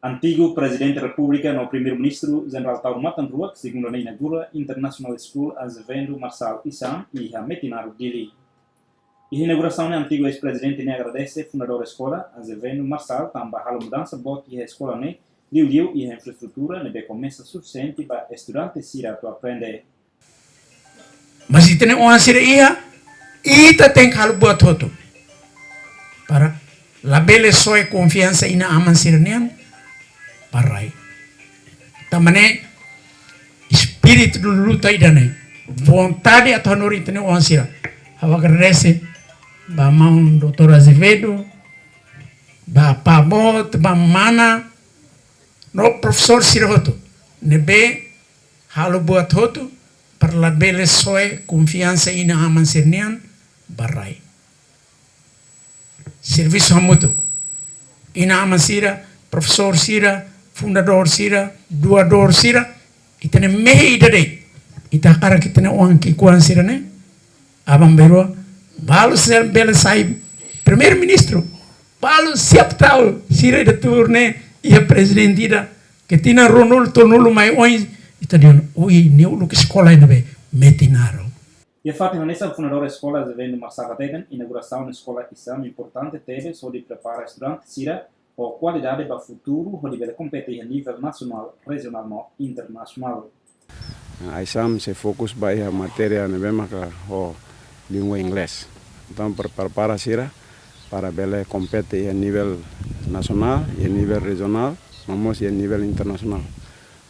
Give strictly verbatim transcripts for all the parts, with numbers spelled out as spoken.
Antigu Prezidente Repúblika no Primeiru-Ministru Jenerál Taur Matan Ruak, segunda ne'e inaugura International School Azevedo Marçal Isam iha Metinaro, Dili. Iha inaugurasaun ne'e antigu eis-prezidente ne'e agradese fundadór eskola Azevedo Marçal tanba halo mudansa boot iha eskola ne'e, liuliu iha infraestrutura ne'ebé komesa sufisiente ba estudante sira atu aprende. Mas ita-nia oan sira iha, ita tenke halo buat hotu para labele soe konfiansa inan-aman sira-nian ba rai. Tanba ne'e espíritu de luta ida-ne'e, vontade atu hanorin ita-nia oan sira. Ha'u agradese ba maun doutór Azevedo, ba Pabot, ba Mana, no profesór sira hotu ne'ebé halo buat hotu para labele soe konfiansa inan-aman sira-nian ba rai. Servisu hamutuk. Inan-aman sira, profesór sira, fundadór sira, doadór sira, ita-nia mehi ida de'it. Ita hakarak ita-nia oan ki'ikoan sira-ne'e, aban-bainrua, balu sira bele sai Primeiru-Ministru, balu siap ta'uk sira ida tuur ne'e iha prezidente ida, ke tinan ruanulu, tolunulu mai oin, ita dehan, oi, ne'e uluk eskola iha ne'ebé? Metinaro. Iha fatin hanesan, fundadór eskola Azevedo Marçal hateten, inaugurasaun eskola Isam importante tebes hodi prepara estudante sira ho kualidade ba futuru hodi bele kompete iha nivel nasionál, rejionál no internasionál. Isam sei fokus ba iha matéria ne'ebé maka ho língua inglés. Entaun, pre-, prepara sira para bele kompete iha nivel nasionál, iha nivel rejionál, no mós iha nivel internasionál.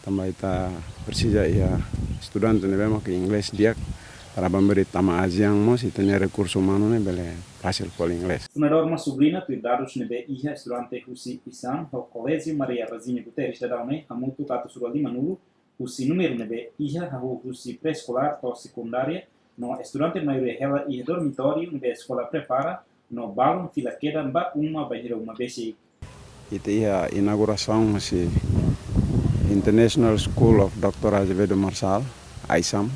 Tanba ita presiza iha estudante ne'ebé maka inglés di'ak, para bambu di tama ASEAN mós ita-nia rekursu umanu ne'e bele fasil fali inglés. Fundadór mós subliña tuir dadus ne'ebé iha, estudante husi Isam ho Koléjiu Maria Regina Guterres daudaun ne'e hamutuk atus rua limanulu, husi númeru ne'ebé iha hahú husi pré-eskolár to'o sekundária, no estudante maioria hela iha dormitóriu ne'ebé eskola prepara, no balun fila kedan ba uma bainhira uma besik. Ita iha inaugurasaun husi International School of Doctor Azevedo Marçal, ISAM,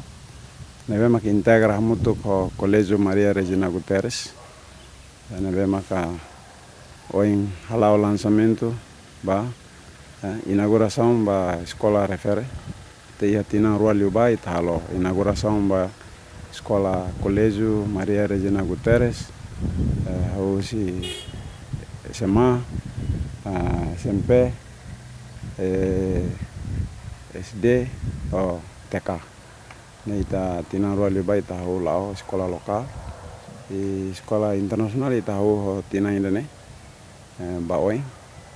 ne'ebé maka integra hamutuk ho Koléjiu Maria Regina Guterres, ne'ebé maka ohin hala'o lansamentu ba, eh, inaugurasaun ba eskola refere. Ita iha tinan rua liubá ita halo inaugurasaun ba eskola Koléjiu Maria Regina Guterres, eh, hahú husi SMA, ah, SMP, eh, SD, no TK. Ne'e ita tinan rua liubá ita hahú la'o eskola lokál. I eskola internasionál ita hahú ho tinan ida-ne'e, eh, ba oin.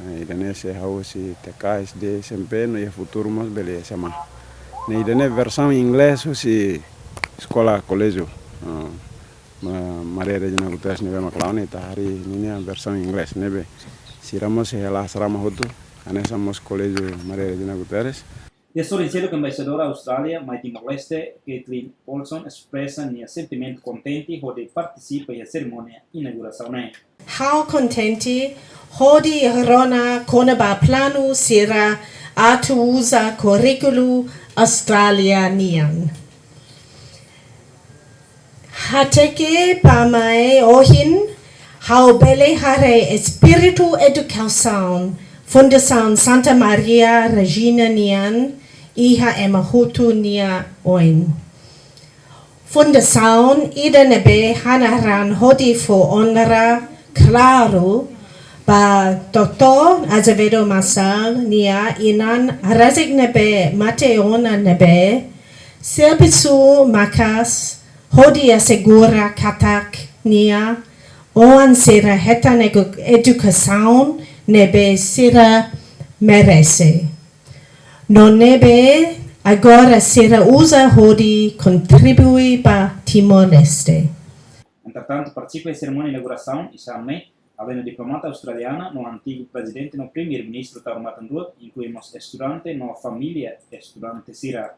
Eh, ida-ne'e sei hahú husi TK, SD, SMP, no iha futuru mós bele SMA. Ne'e ida-ne'e versaun inglés husi eskola koléjiu, eh, Ma-, Maria Regina Guterres ne'ebé mak la'o ne'e, ita harii ninia versaun inglés ne'ebé sira mós sei hela asrama hotu, hanesan mós Koléjiu Maria Regina Guterres. Iha sorin seluk, Embaixadora Austrália mai Timor-Leste, Kathleen Olson, espresa nia sentimentu kontente hodi partisipa iha serimónia inaugurasaun ne'e. Ha'u kontente hodi rona kona-ba planu sira atu uza kurríkulu Austrália nian. Hateke ba mai ohin, ha'u bele haree espíritu edukasaun Fundasaun Santa Maria Regina nian iha ema hotu nia oin. Fundasaun ida ne'ebé hanaran hodi fó onra klaru ba Doutór Azevedo Marçal nia inan rasik ne'ebé mate ona ne'ebé servisu maka'as hodi asegura katak nia oan sira hetan edu-, edukasaun ne'ebé sira merese, no ne'ebé agora sira uza hodi kontribui ba Timor-Leste. Entretantu, partisipa iha serimónia inaugurasaun ISAM ne'e, alende diplomata australiana no antigu prezidente no primeiru-ministru Taur Matan Ruak, inklui mós estudante no família estudante sira.